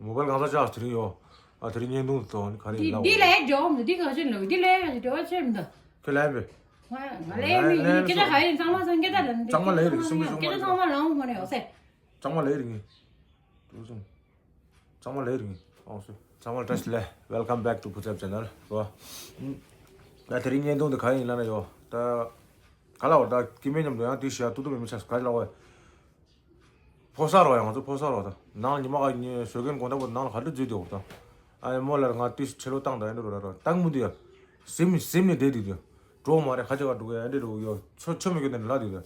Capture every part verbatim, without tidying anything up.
མོ་བལ་གང་ས་ཅག་དེ་རིང་ཡོད། ཨ་དེ་རིང་བརྙན་ཐུང་དུ་ག་རེ་འདི་ལབ། འདི་ལས་འགྲོ་འདི་ག་ཅི་ལོ་འདི་ལས་འགྲོ་ཆེ་མི་འདུག་ཁྱོད་ལས་པས། ང་ང་ལས་མི་ལས་ཁྱེད་ཅག་ག་ཡིན་ཚང་མ་སང་སྐད་ད་ལ་འདི་གཙང་མ་ལས་རིགས་སུན་པོ་སུན་པོ་སྐད་ད་ཚང་མ་ལ་འོང་མ་རེད་འོ་སེ། གཙང་མ་ལས་རིགས་ངེས། གཙང་མ་ལས་རིགས་ངེས་ཨོ་སེ། གཙང་མ་བཀྲ་ཤིས་བདེ་ལེགས། Welcome back to Puchep Channel རོ། ད་དེ་རིང་བརྙན་ཐུང་འདི་ག་ཡིན་ལབ་ན་ཡོད་ད། ག་ལ་བར་ད་སྐྱེ་དམན་མཉམ་དུ་ཡང་དེ་ཤི་ཡ་ཏུ་ཏུ་མེ་མི་ཆགས་ག་ལ་བར། ཕོ་གསར་བ་ཡང་ང་ཚོ་ཕོ་གསར་བ་དང་ནང་ཉི་མ་ག་ཉི་བཟོད་མཁན་དགོང་དག་པོ་ནང་ལ་ག་འདྲ་འཛུལ་དེ་འོ་དང་། ཨ་ནི་མོ་ལར་ང་ཏིས་ཆེ་ལོ་བཏང་དང་ཨེ་འདྲ་རོ་ར་རོ་བཏང་མི་འདུག་ཡ། སེམས་སེམས་ནས་བསྡད་དུས་དུ། འགྲོ་མ་རེད་ཁ་ཆེ་ག་འགྲོ་གི་ཨེ་འདྲ་རོ་ཡོ་ཆོ་ཆོ་མི་གི་ནས་ལ་དུས་དུ།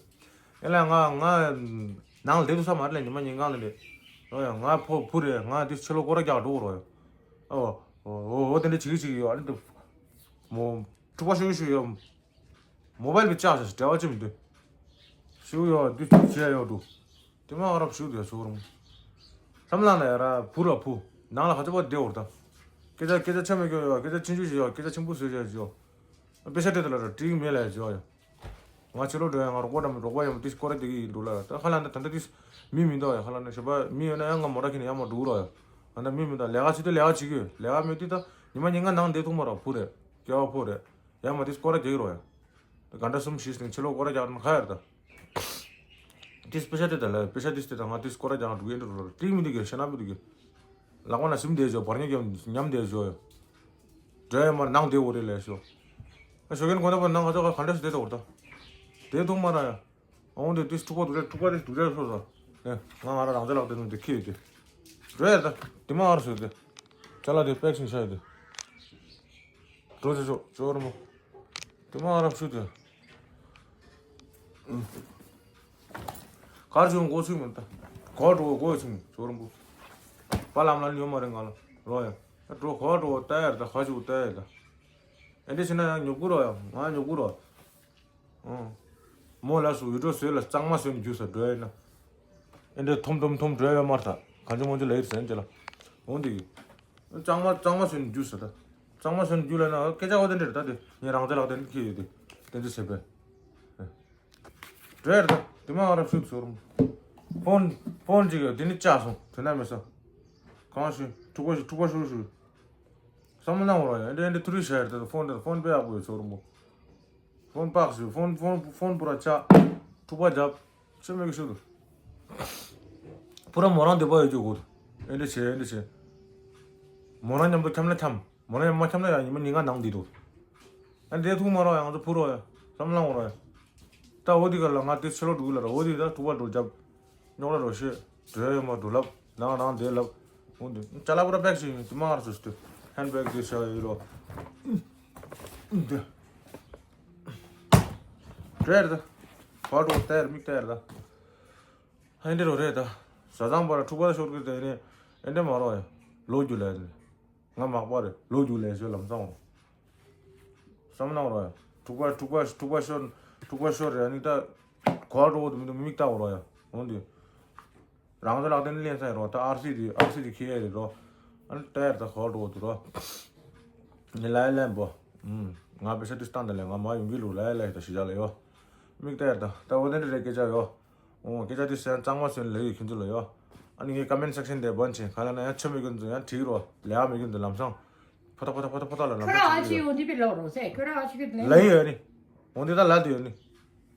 ཨེ་ལ་ང་ང་ནང་ལ་བསྡད་དུ་ས་མ་རེད་ལ་ཉི་མ་ཉིན་གང་ལ་རེད། རོ་ཡ་ང་ཕོ་བུ་རེད་ང་ཏིས་ཆེ་ལོ་སྐོར་ར་རྒྱག་འགྲོ་གི་རོ་ཡ། ཨོ་ཨོ་ཨོ་དེ་འདྲ་བྱེད་གི་བྱེད་གི་ཡོ་ཨ་ནི་དུ། མོ་ཕྲུ་གུ་ཤོད་ཤོད་ཡོ། མོ་བལ་བི་ལྕགས་ཤ་འབྲེལ་བ་ཅི་མི་འདུག་ཞུ་ཡོད་འདུག་ཅི་བྱས་ཡོད་འདུག་དེ་མ་ཨ་རབ་ཞུ་དེ་ཚོར་མོ། བསམ་བློ་ལ་ཡ་ར་བུ་ར་བུ་ནང་ལ་ཁ་ཚ་བ་བདེ་བོར་དང་། སྐད་ཆ་སྐད་ཆ་ཆ་མེད་སྐྱོ་ཡོད་སྐད་ཆ་ཆུང་ཆུང་ཞིག་ཡོད་སྐད་ཆ་ཆེན་པོ་བཟོས་བྱས་ཞིག་ཡོད། དཔེ་ཆ་སྤྲད་དེ་ལ་ར་འགྲིག་མེད་ལ་ཡ་ཞིག་ཡོད། ང་ཕྱི་ལོགས་འགྲོ་ཡ་ང་རོགས་པ་འདྲ་མི་རོགས་པ་ཡོད་མོ་དེ་སྐོར་ར་དེ་གི་འགྲོ་ལ་ད་ཁ་ལ་ན་ད་ལྟ་དེ་མི་མི་འདུག་ཡ་ཁ་ལ་ན་ཞོ་པ་མི་ཡོད་ན་ཡང་ང་མོ་ར་ཁྱེར་ནས་ཡང་མ་འགྲོ་རོགས་ཡ། ང་ད་མི་མི་འདུག་ལས་ཀ་བྱེད་དུས་ལས་ཀ་བྱེད་ཀྱི་ཡོད་ལས་ཀ་མེད་དུས་ད་ཉི་མ་ཉིན་གང་ནང་བསྡད་ཐུབ་མ་ར་བུ་རེད་སྐྱེ་བ་ཕོ་རེད། ཡང་མ་དེ་སྐོར་ར་རྒྱག་གི་རོགས་ཡ། དགའ་འདྲ་གསུམ་བཞི་ཟིན་ཕྱི་ལོགས་སྐོར་ར་རྒྱག་ན་ཁ་ཡར་ད། དེ་པེ་ཤ་དེ་ད་ལ་པེ་ཤ་དེ་སྟེ་ད་ང་དེ་སྐོར་ར་རྒྱག་འགྲོ་གི་འདྲ་རོ་ཏིག་མི་འདུག་གི་ཤ་ན་མི་འདུག་གི། ལག་པ་ན་སིམ་བསྡད་བྱོས་བར་ཉོ་གམ་ཉམས་བསྡད་བྱོས་ཡ། འགྲོ་ཡ་མར་ནང་བསྡད་འོ་རེད་ལས་ཤོ། ཨ་ཞོ་གན་གོ་ན་པ་ནང་ང་ཚོ་ག་ག་འདྲ་སི་བསྡད་དོ་འོ་ད། དེ་ཐུག་མ་ར་ཡ། འོང་དེ་དུས་ཕྲུ་གུ་དུ་རེད་ཕྲུ་གུ་དེ་དུ་རེད་སོ་སོ། ཨེ་ང་ང་ར་རང་ཚོ་ལག་དེ་ནང་དེ་ཁྱེར་ཡོད་དེ། འགྲོ་ཡ་ད་དེ་མ་ཨར་སོ་དེ། ཅ་ལག་དེ་པེག་ཤིང་ཤ་ཡོད་དེ། འགྲོ་ཆོ་ཆོ་ཅོ་ར་མོ། དེ་མ་ཨ་རབ་ཤུ་དེ། གར་བྱུང་མགོ་ཚུགས་མི་ད། གོ་འགྲོ་གོ་ཚུགས་ཅོ་ར་མོ། པ་ལམ་ལ་ཉོ་མ་རེད་ང་ལ་རོ་ཡ། འགྲོ་གོ་འགྲོ་ལྟ་ཡ་རེད་ད་ག་ཅུ་ལྟ་ཡ་རེད་ད། ཨེ་འདྲ་བྱས་ན་ཡང་ཉོ་དགོས་རོ་ཡ་ང་ཉོ་དགོས་རོ། ཨང་། མོ་ལ་སུ་ཡུ་ཏྲོ་བཟོས་ལ་གཙང་མ་བཟོས་ནས་རྒྱུ་ས་འགྲོ་ཡ་ཡིན་ན། ཨེ་འདྲ་ཐོམ་ཐོམ་ཐོམ་འགྲོ་ཡ་ཡོད་མ་རེད་ད་གང་ཅི་མང་ཅི་ལ་ཡིར་ཟེར་ན་ཅི་ལ། འོང་དེ་གི། གཙང་མ་གཙང་མ་བཟོས་ནས་རྒྱུ་ས་ད། གཙང་མ་བཟོས་ནས་རྒྱུ་ལ་ན་སྐད་ཆ་འོ་དེ་འདྲ་རེད་ད་དེ་ངས་རང་ཚོ་ལག་དེ་འདྲ་ཁྱེར་ཡོད་དེ། དེ་འདྲ་བྱས་པས། འགྲོ་ཡ་རེད་ད་དེ་མ་ཨ་རབ་ཤུགས་ཟོར། ཕོན་ཕོན་ཅིག་ཡོད་དེ་ནི་བཅག་སོང་དེ་ན་མེད་ས། གང་ཞུ་ཐུག་པ་ཞུ་ཐུག་པ་ཞུ་ཞུ། བསམ་བློ་གནང་བ་ར་ཡ་འདྲ་འདྲ་ཐུ་རི་ཤ་ཡར་ད་ཕོན་དེ་ཕོན་དཔེ་ཡག་པོ་ཡོད་ཚོར་མོ། ཕོན་པགས་ཞུ་ཕོན་ཕོན་ཕོན་པུ་ར་ཆག་ཐུག་པ་རྒྱབ་ཆོས་མེད་གི་ཤུ་དུ། པུ་ར་མོ་རང་འདོད་པ་ཡོད་རྒྱུ་དགོས། ཨེ་འདྲ་བྱེད་ཨེ་འདྲ་བྱེད། མོ་རང་མཉམ་དུ་འཁྱམ་ན་འཁྱམ། མོ་རང་མ་འཁྱམ་ན་ཡང་ཉི་མ་ཉིན་གང་ནང་འདི་འདུག་ཨ་འདྲ་ཐུག་མ་རོགས་ཡ་ང་ཚོ་ཕུ་རོགས་ཡ། བསམ་བློ་རོགས་ཡ། ད་འོ་དེ་ག་ལ་ང་དེ་ཕྱི་ལོགས་འགྲོ་གི་ལ་ར་འོ་དེ་ད་ཐུག་པ་འགྲོ་རྒྱབ། རྙོག་ལ་རོ་ཤེས། འགྲོ་ཡ་ཡོད་མ་འགྲོ་ལབ། ནང་རང་བསྡད་ལབ། འོ་དེ་ཅ་ལག་པུ་ར་པེག་ཞིག་ཡིན་དེ་མ་ང་ར་སོ་སོ་དེ་ཧན་བེག་དེ་ཤ་ཡོད་རོ། འདི། འགྲོ་ཡ་རེད་ད། ག་འགྲོ་ལྟ་ཡ་རེད་མིག་ལྟ་ཡ་རེད་ད། ཧན་འདྲ་རོ་རེད་ད། བཟའ་ཚང་པ་ར་ཕྲུ་གུ་ཤོར་གི་དེ་ནས་ཨེ་འདྲ་མ་རོགས་ཡ། ལོ་རྒྱུས་ལས་ནས། ང་མག་པ་རེད་ལོ་རྒྱུས་ལས་ཤོད་ལམ་སང་། བསམ་གནང་རོགས་ཡ། ཕྲུ་གུ་ཕྲུ་གུ་ཕྲུ་གུ་ཤོར་ཕྲུ་གུ་ཤོར་རེད་ཨ་ནི་ད། ག་འགྲོ་འོ་དེ་མི་འདུག་མིག་ལྟ་འོ་རོགས་ཡ། འོང་དུས། རང་ཚོ་ལག་དེ་ནས་ལེན་ས་ཡིན་རོ་ད་ཨར་སི་དེ་ཨར་སི་དེ་ཁྱེར་ཡ་རེད་རོ། ཨ་ནི་ལྟ་ཡ་རེད་ད་ག་འགྲོ་འོ་དུ་རོ། ནི་ལ་ཡ་ལན་པོ། ང་པེ་ས་དུས་སྟངས་དེ་ལས་ང་མ་ཡོང་གི་ལུག་ལ་ཡ་ལ་ཡ་ད་ཞི་བྱ་ལ་ཡོ། མིག་ལྟ་ཡ་རེད་ད་ད་འོ་དེ་འདྲ་རེད་སྐད་ཆ་ཡོ། ཨོ་སྐད་ཆ་དེ་སེམས་གཙང་མ་བཟོས་ནས་ལབ་ཡོད་ཁྱོད་ཚོ་ལ་ཡོ། ཨ་ནི་ངའི་ཀ་མེན་སེག་ཤན་དེ་འབོན་ཆེ་ག་ལ་ན་ཡང་ཆོ་མེད་ཀྱི་འདུག་ཡང་བྲིས་རོ་ལས་ཨ་མེད་ཀྱི་འདུག་ལམ་སང་། ཕོ་ཏ་ཕོ་ཏ་ཕོ་ཏ་ཕོ་ཏ་ལ་ལམ་ཁྱོད་རང་ཨ་ཅི་ཡོང་དེ་པི་ལོག་རོ་སེ་ཁྱོད་རང་ཨ་ཅི་གི་ལན་ལ་ཡོད་ནི། འོང་དེ་ད་ལ་དེ་ཡོད་ནི།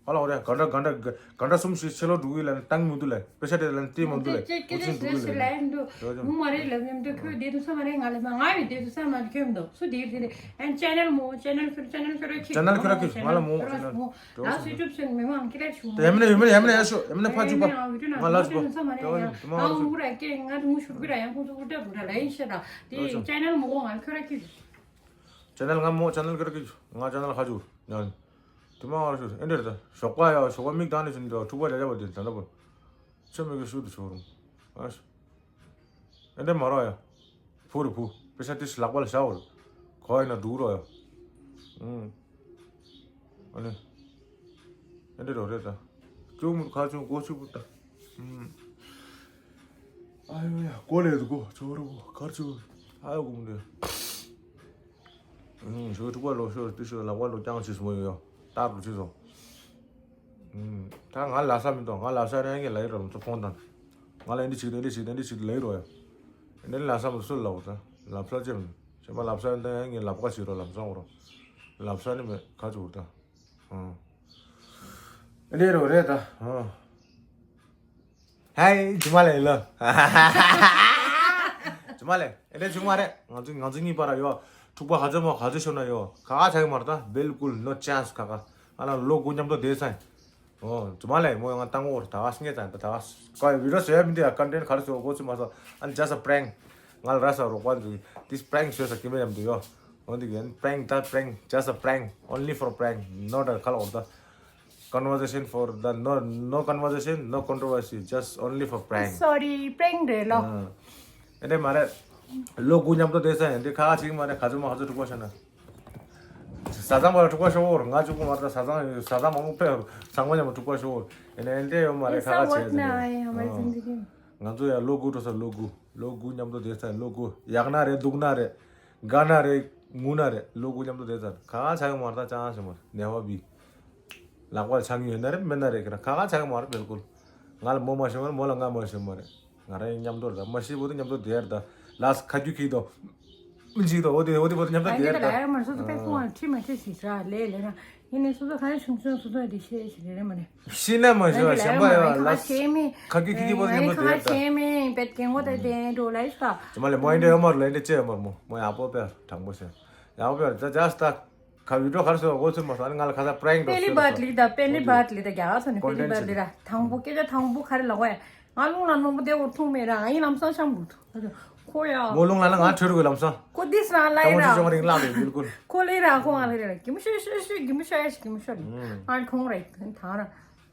ཨ་ལ་འོ་རེ་ག་འདྲ་ག་འདྲ་ག་འདྲ་གསུམ་ཞིག་ཕྱི་ལོགས་འགྲོ་གི་ལ་ནི་བཏང་མི་འདུག་ལ་པེ་ཤ་དེ་ལ་ནི་སྟེར་མི་འདུག་ལ་ཅེ་ཀེ་འོ་ཅི་ལེ་འགྲོ་གི་ལ་ལ་ཡིན་འདུག་འོ་ཅི་ངུ་མ་རེད་ལབ་མི་འདུག་ཁྱོད་བསྡད་འདུག་ས་མ་རེད་ང་ལ་མ་ང་ཡི་བསྡད་འདུག་ས་མ་རེད་ཁྱོད་མི་འདུག་སུ་བསྡད་རེད་ཨན་ཅེ་ནལ་མོ་ཅེ་ནལ་ཁྱོད་ཅེ་ནལ་ཁྱོད་ར་ཁྱི་ཅེ་ནལ་ཁྱོད་ར་ཁྱི་ང་ལ་མོ་ཅེ་ནལ་ལ་སུ་ཅུབ་སུན་མི་མང་ཁྱི་ར་ཆུ། དེ་ཡ་མིན་ཡ་མིན་ཡ་མིན་ཡ་ཤོ་ཡ་མིན་ཕ་ཅུ་པ། ང་ལ་ཅུ་པ། ང་ངུ་ར་ཀེ་ང་ངུ་ཤུར་གི་ར་ཡང་ཁོང་ཚོ་འུར་སྒྲ་འུར་སྒྲ་ལ་ཡིན་ཤེ་ར། དེ་ཅེ་ནལ་མོ་ང་ཁྱོད་ར་ཁྱི། ཅེ་ནལ་ང་མོ་ཅེ་ནལ་ཁྱོད་ར་ཁྱི་ང་ཅེ་ནལ་ཁ་ཅུ་ཡང་། དེ་མ་ང་ར་ཤུ་ཨེ་འདྲ་རེད་ད་ཞོགས་པ་ཡ་ཞོགས་པ་མིག་གདངས་ནས་ཤུ་འདྲ་ཕྲུག་པ་རྒྱ་རྒྱ་པ་དེ་ད་འདྲ་པོ། ཆོ་མེད་གི་ཤུ་དུ་ཆོ་རུང་། ཨ་ཤུ། ཨེ་འདྲ་མ་རོགས་ཡ། ཕུ་རུ་ཕུ། པེ་ཤ་ཏིས་ལག་པ་ལ་བཞག་འོ། གོ་ཡིན་ན་འགྲུག་རོགས་ཡ། ཨུམ། ཨ་ནི། ཨེ་འདྲ་རོགས་རེད་ད། ཅུང་མུར་ཁ་ཅུང་གོ་ཆུ་བུ་ད། ཨུམ། ཨ་ཡོ་ཡ་གོ་ལེ་དུ་གོ་ཆོ་རུ་གོ་གར་ཆུ་བུ། ཨ་ཡོ་གོ་མུ་འདི། ཨུམ་ཞོ་ཕྲུག་པ་ལོ་ཤོར་ཏི་ཤོ་ལག་པ་ལོ་རྐྱང་ཆེ་སུ་མོ་ཡོ་ཡོ། ཏར་རུ་ཆེ་སོང་། ད་ང་ལ་ས་མི་གཏོང་ང་ལ་ས་རེ་ངས་ལ་ཡི་རོ་ཚོ་ཁོང་དང་། ང་ལ་ཨེ་འདྲི་ཞིག་ཨེ་འདྲི་ཞིག་ཨེ་འདྲི་ཞིག་ལ་ཡི་རོ་ཡ། ནི་ལབ་ས་མི་སུ་ལབ་ད། ལབ་ས་ཅི་མི་ཤེས་མ། ལབ་ས་ཡིན་ད་ཡང་ངས་ལབ་ཀ་ཞིག་རོ། ལབ་ས་འོ་རོ། ལབ་ས་ནི་མེད་ཁ་ཅིག་འོ་ད། ཨང་། འདི་རོ་རེད་ད། ཨང་། ཧའི་ཇི་མ་ལེ་ལ། ཇི་མ་ལེ། ཨེ་ལེ་ཇི་མ་རེད། ང་ཚོ་ང་ཚོ་གཉིས་བར་ཡོད། འཁྲུག་པ་ག་ཚོད་མོ་ག་ཚོད་ཤོར་ན་ཡོད། ག་ག་ཆགས་ཀྱི་མ་རེད་ད། བིལ་ཀུལ་no chance། ག་ག་ཨ་ན་ལོ་དགུ་མཉམ་དུ་བསྡད་ས་ཡིན། ཨོ། ཇི་མ་ལེ་མོ་ཡང་ང་བཏང་འོར་ད་ག་སྙེ་ཙང་ད་ག་ཀ་བི་ཌི་ཡོ་བཟོ་ཡ་མི་འདུག་ཡ། ཀོན་ཊེན་ཊི་ག་རེ་བཟོ་དགོས་ཚུལ་མ་སོང་། ཨ་ནི་just a prank། ང་ལ་ར་ས་རོགས་པ་འདུག this prank བཟོས་ས་ཀི་མེད་ཡམ་འདུག་ཡོ། འོ་འདི་གན་prank ད་prank just a prank only for prank not a color ད། Conversation for the no no conversation, no controversy, just only for prank. Sorry, prank རེད་ལོ། ཨ་ཨེ་འདྲ་མ་རེད། ལོ་དགུ་མཉམ་དུ་བསྡད་ས་ཡིན་འདི་ཁ་ཁ་ཅིག་མ་རེད། ག་ཚོད་མ་ག་ཚོད་འཁྲུག་པ་ཤོར་ན། བཟའ་ཚང་བར་འཁྲུག་པ་ཤོར་བོར། ང་གཅིག་པུ་མ་རེད། བཟའ་ཚང་བཟའ་ཚང་མང་པོ་ཕེབས། ཚང་མ་མཉམ་དུ་འཁྲུག་པ་ཤོར་བོར། ཨེ་ནས་ཨེ་འདྲ་ཡོད་མ་རེད། ཁ་ཁ་བྱས་ཟེར་ནས། ང་ཚོ་ཡང་ལོ་དགུ་འགྲོ་ས། ལོ་དགུ་ལོ་དགུ་མཉམ་དུ་བསྡད་ས་ཡིན། ལོ་དགུ་ཡག་ན་རེད་སྡུག་ན་རེད། དགའ་ན་རེད་ངུ་ན་རེད། ལོ་དགུ་མཉམ་དུ་བསྡད་ཚར། ག་ག་ཆགས་ཀྱི་མ་རེད། ད་ཅང་ཞིག་མ་རེད། ནེ་བ་བི། ལག་པར་ཆགས་ཀྱི་ཡོད་ན་རེད་མེད་ན་རེད། ཁྱེད་རང་ག་ག་ཆགས་ཀྱི་མ་རེད། བེལ་ཀུལ། ང་ལ་མོ་མ་ཤེས་མ་རེད། མོ་ལ་ང་མ་ཤེས་མ་རེད། ང་རང་ཡང་མཉམ་དུ་རེད། ད་མ་ཤེས་བོ་དུ་མཉམ་དུ་བསྡད་རེད། ད་ལགས་ཁ་རྒྱུ་ཁྱི་དོ། མི་འཇིག་དོ། འོ་དེ་འོ་དེ་བོ་དུ་མཉམ་དུ་བསྡད་རེད། ད་ང་རང་མ་སོ་སོ་པེ་ཁོང་ཁྲི་མ་ཁྲི་ཞིག་ར་ལས་ལས་ན། ཡིན་ནའི་སོ་སོ་ག་ཡ་ཆུང་ཆུང་སོ་སོ་དེ་ཤེས་ཤེས་རེད་མ་རེད། ཤི་ན་མ་ཤི་བ་གཞན་པ་ཡང་ལ་ཁ་ཁ་ཁི་ཁི་པོ་མཉམ་པོ་དེ་ཁ་ཁ་མེད་པེད་རྒན་གོ་ད་དེ་འགྲོ་ལ་ཤ། ཅི་མ་ལེ་མོ་ཨིན་འདྲ་ཡོད་མ་རེད། ལ་ཨིན་འདྲ་ཅི་ཡོད་མ་རེད། མོ་མོ་ཡག་པོ་པེ་དྲང་པོ་ཤེས། ཡག་པོ་པེ་ད་ཇ་སི་ད་ཁ་བི་ཌིའོ་གར་སོ་འོ་ཚོད་མ་སོང་། ཨ་ནི་ང་ལ་ཁ་ས་པྲེང་དོ་པེ་ལི་སོ་སོ་བར་ལི་ད་པེ་ལི་བར་ལི་ད་རྒྱ་གར་སོ་ནི་པེ་ལི་བར་ལི་ད་དང་པོ་སྐད་ཆ་དང་པོ་ག་རེ་ལ་གོ་ཡ། ང་རླུང་ལ་རྣོན་པོ་དེ་འོ་ཐུང་མེད་ར། ཨ་ཡིན་ལམ་སང་ཤམ་བུ་ཐུ། ཁོ་ཡ། མོ་རླུང་ལ་ན་ང་ཁྲོས་རུ་གི་ལམ་སང་། ཁོ་དིས་རང་ལ་ཡིན་ར། ཅོང་རིང་ལག་རེད་བིལ་ཀུལ། ཁོ་ལ་ཡིན་ར་ཁོ་ང་ལ་རེད་ར། གི་མོ་ཤོ་ཤོ་ཤོ་གི་མོ་ཤོ་ཡ་ཤི་གི་མོ་ཤོ་རེད། ཨང་ཁོང་རེད་ཐང་ར།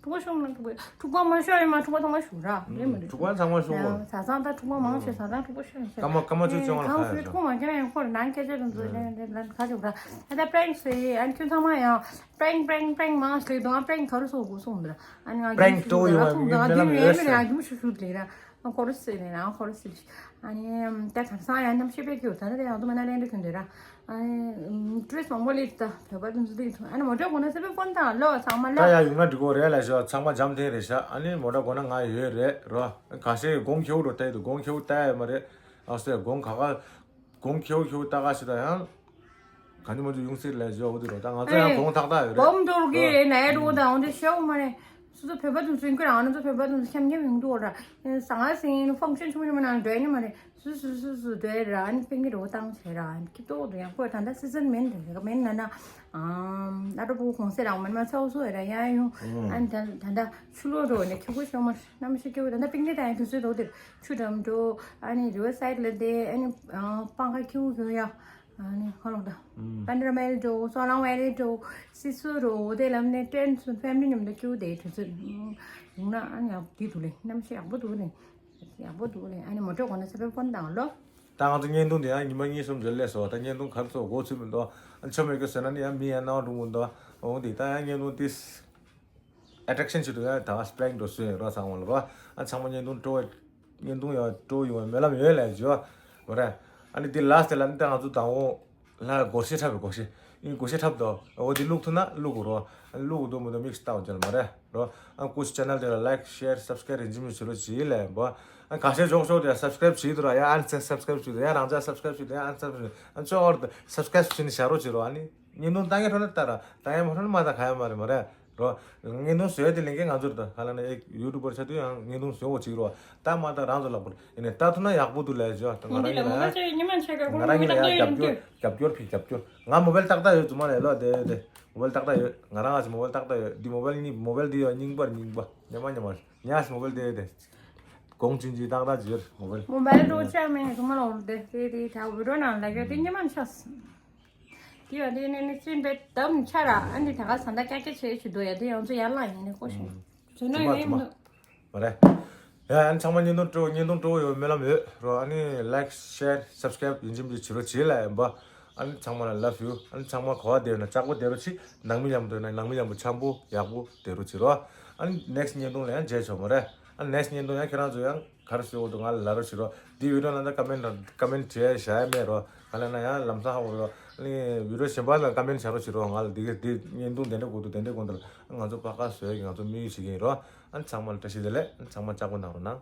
ཐུག་པ་ཤོང་ན་ཐུག་པ་ཐུག་པ་མ་ཤོ་ཡ་མ་ཐུག་པ་ཐང་མ་ཤོ་ར་རེད་མ་རེད། ཐུག་པ་ཚང་མ་ཤོ་གོ། ས་ཚང་ད་ཐུག་པ་མང་ཤོ་ས་ཚང་ཐུག་པ་ཤོ་ཡ་ཤོ། ཀ་མ་ཀ་མ་ཆུ་ཆུང་ལ་ཁ་ཡ་ཤོ། ཐུག་མ་ཁྱེད་རང་ཡང་ཁོ་ར་ནང་སྐད་ཆ་དང་ཚོ་ལན་ལན་ཁ་ཆུ་ར། ཨ་ད་པྲེང་སེ་ཨན་ཁྱོད་ཚང་མ་ཡང་། པྲེང་པྲེང་པྲེང་མང་ཞིག་དང་པྲེང་ག་རུ་སོགས་དགོས་སོང་འདི་ལ། ཨ་ནི་ང་པྲེང་གི་ཐོག་ཡོད་ཐུག་པའི་དང་དུས་མེད་ལ་མེད་ཡོད་ཡ་གི་མོ་ཤུ་ཤུ་ལེ་ར། ཨ་ཁོ་རུ་སི་ལེ་ར་ཁོ་རུ་སི་ལེ། ཨ་ནི་ད་གང་སང་ཡང་ནམ་ཤེས་པའི་གི་ཡོད་ད་ནི་དེ་ཡང་དུ་མ་ན་ལེན་དུ་གྱོན་དེ་ར། ཨ་ནི་ཏྲེས་མང་པོ་ལེ་ད་བོད་པ་དུ་འཛུལ་དེ་ཐུ་ཨ་ནི་མོ་ཏྲ་གོ་ན་སེ་པའི་ཕོན་དང་ལོ་ཚང་མ་ད་ལོ། ཡ་ཡུལ་ང་འགྲིག་གོ་རེད་ལ་ཤོ་ཚང་མ་འཇམ་ཐེངས་རེད་ཤ། ཨ་ནི་མོ་ཏྲ་གོ་ན་ང་ཡོད་རེད་རོ། ག་ཤེད་གོང་ཁྱེའུ་འགྲོ་ལྟ་ཡི་འདུག་གོང་ཁྱེའུ་ལྟ་ཡ་མ་རེད། ཨ་སེ་གོང་ག་ག་གོང་ཁེའུ་ཁེའུ་ལྟ་ག་ཞིག་ད་ཡང་། ག་ནི་མ་འཇུ་ཡོང་སྲིད་ལས་བཞོ་འོ་དེ་རོ། ད་ང་ཚོ་ཡང་གོང་ཐག་ཐག་ཡོད་རེད། བོམ་དོར་གི་ནའི་རོ་ད་འོ་དེ་ཤེའུ་མ་རེད། སོ་སོ་བོད་པ་དུ་ཚུན་ཁྱོད་རང་ཚོ་བོད་པ་དུ་ཚུན་ཁྱམ་ཁྱམ་ཡོང་འདུག་ར། ཟང་ཨ་སིན་ཕང་ཤན་ཆུང་ཆུང་མ་ནང་འགྲོ་ཡ་ནི་མ་རེད། སུ་སུ་སུ་སུ་འགྲོ་ཡ་ར་ཨ་ནི་པིང་གི་རོ་བཏང་བྱས་ར་ཨ་ནི་ཁྱི་ཏོག་ཏུ་ཡང་ཁོས་ད་ལྟ་སི་ཛན་མིན་རེད་མིན་ན་ན། ཨ་ཏོ་པོ་གོང་སེ་རང་མ་ནི་མ་ཚ་བོ་སོ་ཡ་ར་ཡ་ཡོང་། ཨ་ནི་ད་ད་ལྟ་ཆུ་ལོ་རོ་ནི་ཁྱི་གོ་ཤོ་མ་ནམ་ཤི་ཁྱི་གོ་ད་ལྟ་པིང་གི་ད་ཡ་དུ་སུ་རོ་དེ་ཆུ་འགྲམ་འགྲོ་ཨ་ནི་རི་ཝར་སའིཌ་ལ་དེ་ཨ་ནི་པང་ཁ་ཁྱིའུ་གྱོན་ཡ། ཨ་ནི་ཁོ་ལོག་ད། པན་དྲ་མལ་འགྲོ་སོ་ལང་ཝེ་ལི་འགྲོ་སི་སུ་རོ་དེ་ལམ་ནས་ཏྲེན་སུ་ཕེམ་ལི་མཉམ་དུ་ཁྱིའུ་དེ་དུས་ཚོད་ཡིན་ན་ཨ་ནི་ཡག་དེ་འདུག་ལེ་ནམ་ཤི་ཡག་པོ་འདུག་ལེ། ཡག་པོ་འདུག་ལེ་ཨ་ནི་མོ་ཊ་གོ་ན་ས་པའི་ཕོན་དང་ལོ། ད་ང་ཚོ་བརྙན་ཐུང་དེ་ཡང་ཉི་མ་གཉིས་གསུམ་རྗེས་སླེབས་སོང་། ད་བརྙན་ཐུང་ག་རེ་ཚོ་འགོ་ཚུགས་མི་འདུག་ཨ་ཆོ་མེད་གི་ཟེར་ན་ནི་ཡང་མི་ཡང་སྣང་བ་འགྲོ་མི་འདུག་འོང་དེ་ད་ཡང་བརྙན་ཐུང་དེ། ཨེ་ཊེག་ཤན་ཞིག་ཏུ་ཡང་ད་སི་པྲེང་འགྲོ་སྲོལ་ཡོད་ར་ཚང་མ་ལ་ར། ཨ་ཚང་མ་བརྙན་ཐུང་སྤྲོ་བ་བརྙན་ཐུང་ཡང་སྤྲོ་ཡོང་བའི་སྨོན་ལམ་ཡོད་ལས་བྱོས་མ་རེད། ཨ་ནི་དེ་ལ་སི་ཊི་ལ་ནི་ད་ང་ཚོ་དང་བོ་ལ་སྒོར་གཞས་འཁྲབ་པའི་སྒོར་གཞས་ཨིན་སྒོར་གཞས་འཁྲབ་དོ་འོ་དེ་བླུག་ཐུབ་ན་བླུག་དགོས་རོ། ཨ་ནི་བླུག་དགོས་འདུག་མི་འདུག་མིག་ལྟ་བ་འཇལ་མ་རེད་རོ། ཨ་ཀུ་ཤི་ཆེ་ནལ་དེ་ལ་ལའིཀ་ཤེར་སབ་སི་ཀ་རའིབ་རིན་ཆེན་མི་བྱེད་རོགས་བྱེད་ལས་འབོ། ཨ་ཁ་ཤས་འཇོག་ཤོག་དེ་སབ་སི་ཀ་རའིབ་བྱེད་དུ་ར་ཡ་ཨན་སབ་སི་ཀ་རའིབ་བྱེད་དུ་ཡ་རང་ཅག་སབ་སི་ཀ་རའིབ་བྱེད་དུ་ཡ་ཨན་སབ་སི་ཀ་རའིབ་ཨ་ཚོ་ཨོར་སབ་སི་ཀ་རའིབ་བྱེད་ནི་བྱ་རོགས་བྱེད་རོགས། ཨ་ནི་བརྙན་ཐུང་ལྟ་མཁན་འགྲོ་ན་ལྟ་ར་ལྟ་མཁན་མ་འགྲོ་ན་མ་ལྟ་ག་ཡ་མ་རེད་མ་རེད་རོ། བརྙན་ཐུང་བཟོས་དེ་ལས་འགན་ང་ཚོར་ལྟ་ག་ལ་ན་ཨེ་ཡུ་ཊུབ་པར་ཆགས་དུས་ཡང་བརྙན་ཐུང་བཟོ་འོ་བྱེད་རོགས། ལྟ་མ་ལྟ་རང་ཚོ་ལག་པར་ཡིན་ནས་ལྟ་ཐུབ་ན་ཡག་པོ་འདུག་ལས་བྱོས། ང་རང་ཉིད་ལ་ང་རང་ཉིད་ལ་ཡ་རྒྱབ་སྐྱོར་རྒྱབ་སྐྱོར་ཕིག་རྒྱབ་སྐྱོར། ང་མོ་བལ་ཏག་ཏག་ཡོད་རྫུན་མ་ལས་ལོ་དེ་དེ་མོ་བལ་ཏག་ཏག་ཡོད། ང་རང་ཨ་ཅེ་མོ་བལ་ཏག་ཏག་ཡོད། འདི་མོ་བལ་གཉིས་མོ་བལ་འདི་ཡོད་རྙིང་པར་རྙིང་པ་ཉམས་མ་ཉམས་མ། ཉལ་སོང་བལ་དེ་དེ། གོང་ཅིན་ཅིན་ཏག་ཏག་ཅིག་ཡོད་མོ་བལ། མོ་བལ་རོ་ཅག་མེད་ཐུ་མ་ལོ་དེ་དེ་དེ་ད་བི་རོ་ནང་ལ་ག་དེ་ཉི་མ་ཆགས། དེ་ཡོད་དེ་ནས་ནི་ཅིན་པེ་དམ་ཆ་ར་ཨ་ནི་ད་ག་ས་མཐའ་ཀྱ་ཀྱ་བྱེད་ཆུ་དོ་ཡ་དེ་ཡང་ཚོ་ཡར་ལངས་ཡིན་ནི་ཀོ་ཤིང་། བྱོན་ན་ཡོད་མི་འདུག་མ་རེད། ཡ་ཨ་ནི་ཚང་མ་བརྙན་ཐུང་སྤྲོ་བརྙན་ཐུང་སྤྲོ་བོ་ཡོད་སྨོན་ལམ་ཡོད་རོ། ཨ་ནི་ལའིཀ་ཤེར་སབ་སི་ཀ་རའིབ་ཡིན་གཅིག་མིན་གཅིག་བྱེད་རོགས་བྱེད་ལ་ཡིན་པ། ཨ་ནི་ཚང་མ་ལ་ལབ་ཡོད། ཨ་ནི་ཚང་མ་གོ་བ་བདེ་བ་ན་ལྕགས་པོ་བདེ་རོགས་བྱེད། ནང་མི་མཉམ་དུ་ཡོད་ན་ནང་མི་མཉམ་པོ་འཆམ་པོ་ཡག་པོ་བདེ་རོགས་བྱེད་རོགས། ཨ་ནི་ནེག་སི་ཊི་བརྙན་ཐུང་ལ་ཡང་མཇལ་ཆོག་མ་རེད། ཨ་ནི་ནེག་སི་ཊི་བརྙན་ཐུང་ཡང་ཁྱེད་རང་ཚོ་ཡང་ག་རེ་ཞུ་དགོས་འདུག་ང་ལ་ལབ་རོགས་བྱེད་རོགས། འདི་བི་ཌིའོ་ནང་ད་ཀ་མེན་ཊི་ཀ་མེན་ཊི་བྱས་བཞག་ཡ་མེད་རོགས། ག་ལབ་ན་ཡང་ལམ་སང་ཧ་གོ་རོགས། ཨ་ནི་བི་ཌིའོ་གཞན་པ་ལ་ཀ་མེན་ཊི་བྱ་རོགས་བྱེད་རོགས། ང་ལ་འདི་ག་འདི་བརྙན་ཐུང་དེ་འདྲ་དགོས་འདུག་དེ་འདྲ་དགོས་འདུག་ང་ཚོ་ཕ་ཁ་བཟོས་ཀྱི་ང་ཚོ་དམིགས་ཡུལ་བྱེད་ཀྱི་ཡིན་རོགས། ཨ་ནི་ཚང་མ་ལ་བཀྲ་ཤིས་བདེ་ལེགས། ཨ་ནི་ཚང་མ་ལྕགས་པོ་གནང་རོགས་གནང་།